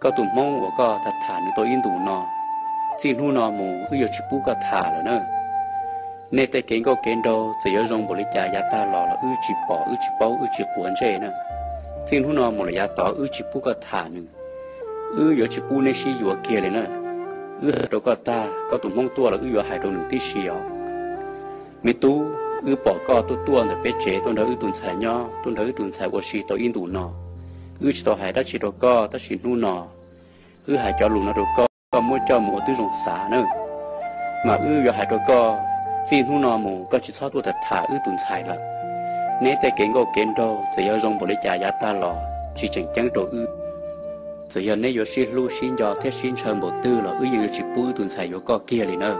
Koj tus hmoob uas koj tham tham nws tau ib ntus no, txij hnub no mus wb yuav tsis pub koj tham lawm na. Nej tej kev nkauj kev nraug txawm yuav zoo npaum li cas yav tag los los wb tsis pom, wb tsis paub, wb tsis quav ntsej na. Txij hnub no mus lawm yav tod wb tsis pub koj tham nws, wb yuav tsis pub neb sib yuav kiag li na. Wb hais rau koj tag, koj tus hmoob tuaj los wb yuav hais rau nws tib si os. Me tub, wb pom koj tuaj tuaj ntawm peb tsev tuaj nrog wb tus ntxhais nyob, tuaj nrog wb tus ntxhais ua si tau ib ntus no. Wb tsis tau hais dab tsi rau koj, tab sis hnub no wb hais cov lus no rau koj, koj muab coj mus ua tib zoo xav na. Mas wb yuav hais rau koj, txij hnub no mus koj tsis txhob tuaj tham tham wb tus ntxhais lawm. Neb tej kev nkauj kev nraug txawm yog zoo npaum li cas yav tag los tsis tseem ceeb rau wb. Txawm yog neb yuav sib hlub sib nco thiab sib ntshaw npaum twg los wb yeej yuav tsis pub wb tus ntxhais yuav koj kiag li na.